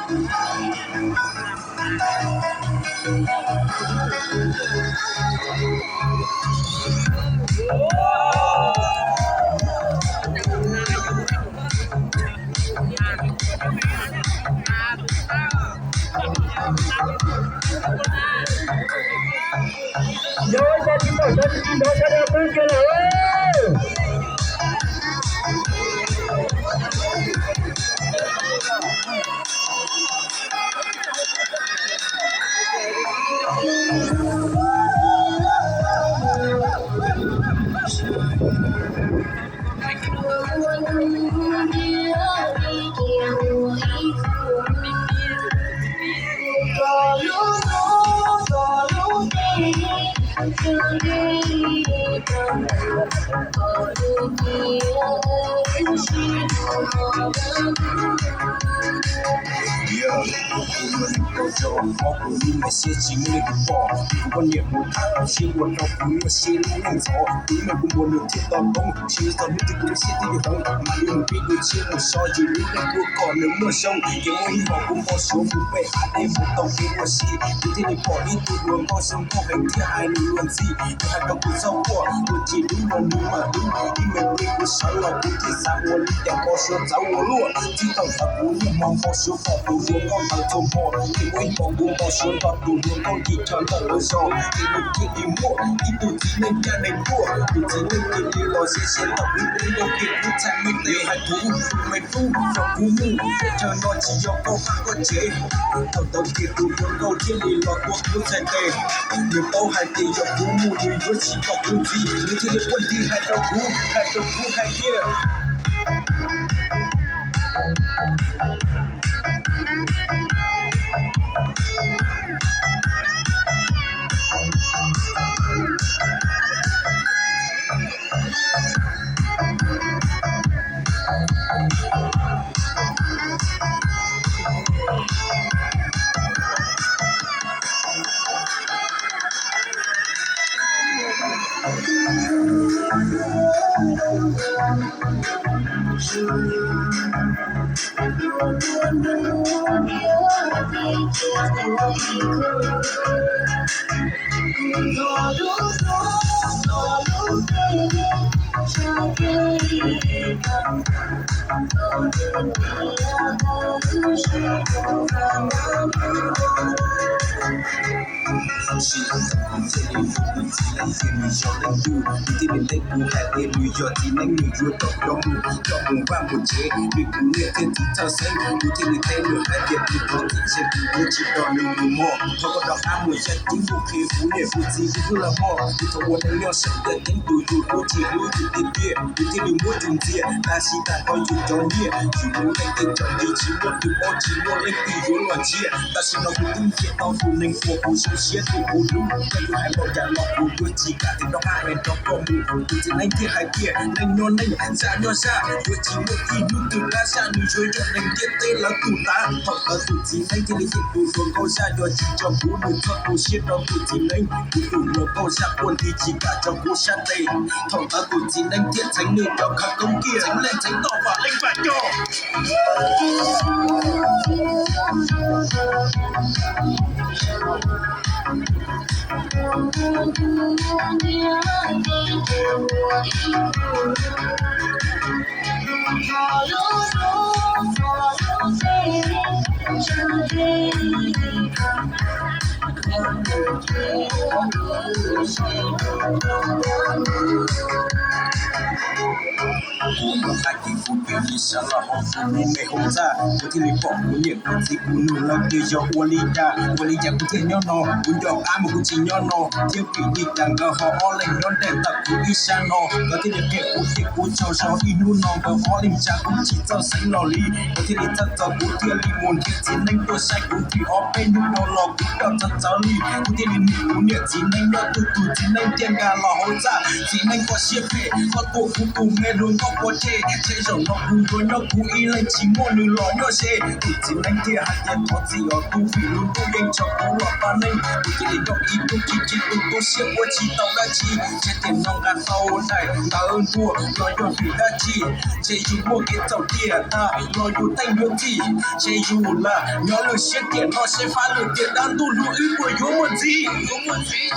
Yog ib co tsis pom cov tsis nrov sawv daws pw kiag lawm. Kuv muaj neeg rau rau, kuv lub me siab tsis muaj leej twg pom. Kuv poj niam mus tham tau siab ua rau kuv nyuaj siab lub neej ntxhov. Kuv ib leeg kuv muaj nws thiaj tau koob, tsis txog hnub twg kuv lub siab thiaj yuav hloov. Mam li mus pib dua tshiab mus so yus lub neej dua kom nws muaj zoo. Ces muaj ib hmos kuv npau suav mus pem hav dej mus tau kev ua si, kuv thiaj li pom ib tug hluas nkauj zoo nkauj heev thiab hais lus luag ntxhi. Nws hais rau kuv txhob quaj, ua tsis dub los nws mam dub. Ib me pliag kuv sawv los kuv thiaj xav ua li cas npau suav txawv ua luaj. Txij thaum ntawd kuv niaj hmo npau suav pom tus hluas nkauj ntawd txhua hmo. Ces muaj ib hmos kuv npau suav nrog tus hluas nkauj ncig chaw ntawm lawv zos, ces nws thiaj li muaj ib tug txiv neej caj nees tuaj. Tus txiv neej cia li los ze ze ntawm kuv tus nkauj ces kuv txhais me tes hais kuv tus me tub rau kuv mus, chaw no tsis yog koj vaj koj tsev. Thaum ntawd ces tus hluas nkauj thiaj li los tua kuv txhais tes. Nws paub hais tias yog kuv mus nws yuav tsis pom kuv ntxiv, nws thiaj li quaj nti hais rau kuv, hais rau kuv hais tias Tab sis kuv thiaj li hu tus txiv neeb tias nws yog leej twg, nws thiaj li teb kuv hais tias nws yog txiv neeb, nws yuav coj kuv mus, coj mus vaj mus tsev, vim kuv niam thiab txiv txhawj xeeb. Kuv thiaj li teb nws hais tias kuv thov txim, kuv yuav tsis nrog nws mus mog. Thov koj rov qab mus yaj ceeb mus qhia kuv niam kuv txiv kuv twb los mog. Kuv thov ua neej nyob seem yaj ceeb, tus yus hlub tsis hlub yus tiag tiag. Kuv thiaj li muab yus ntxias, tab sis tag nrho yus cov nyiaj, yus lub neej tej tsaus nti, tsis muaj tus paub, tsis muaj leej twg yuav los ntxias. Tam sim no kuv twb nrhiav tau tus neeg uas kuv zoo siab, tus kuv hlub, koj yuav hais los cas los kuv yuav tsis kam tias rov qab hais nrog koj mus. Tus txiv neeb thiaj hais tias neej nyob neej, zaj nyob zaj, yuav tsis muaj ib hnub twg dab zaj, nws yuav yog neeg ntiaj teb lawv tus tav. Thaum ntawd tus txiv neeb thiaj li tias tus hluas nkauj zaj yog tsis tso kuv, nws txhob tu siab rau tus txiv neeb, kuv tus hluas nkauj zaj quaj nti tsis kam tso kuv sab tes. Thaum ntawd tus txiv neeb thiaj txheev nws cov khawv koob kiag, txheev leej txheev toj, vam leej vam coj. Kuv mus tag kis kuv pem li sab los hauv kuv lub me hoob txaj, kuv thiaj li pom kuv niam kuv txiv kuv nug lawv tias yog ua li cas, ua li cas kuv thiaj nyob no, kuv nco qab mas kuv tsis nyob no, thiab vim li cas nkawd ho ob leeg nyob nrog ntawm kuv ib sab no. Nkawd thiaj li qhia kuv tias kuv tsaug zog ib hnub no nkawd ob leeg tsa kuv tsis txawj xeev los li. Nkawd thiaj li txhawj txog kuv thiaj li mus nrhiav txiv neeb tuaj saib kuv, vim ob peb hnub no los kuv coj txawv txawv li. Kuv thiaj li nug kuv niam txiv neeb nyob twg, tus txiv neeb thiaj nkag los hauv txaj. Txiv neeb koj siab phem, koj tua kuv tus Kuv me lug noj pov tseg, ntshe zaum no kuv yuav nyob kuv ib leeg tsis muaj nws los nyob ze. Tus txiv neeb thiaj hais tias thov txim os kuv, vim lub ntuj yeej tso kuv los pab neeg. Kuv cia li nyob ib tug tsis tsis tu tu siab ua tsis tau dab tsi. Ntshe tiam no nqa tau daim ntawv ntuag los yog vim dab tsi? Ntshe yus muaj kev txhaum tiag tag los yus teej yuav txim. Ntshe yus lam nyob lwm siab tiam no, seb fab lwm tiam dab ntuj hlub wb puas yuav muaj txiv.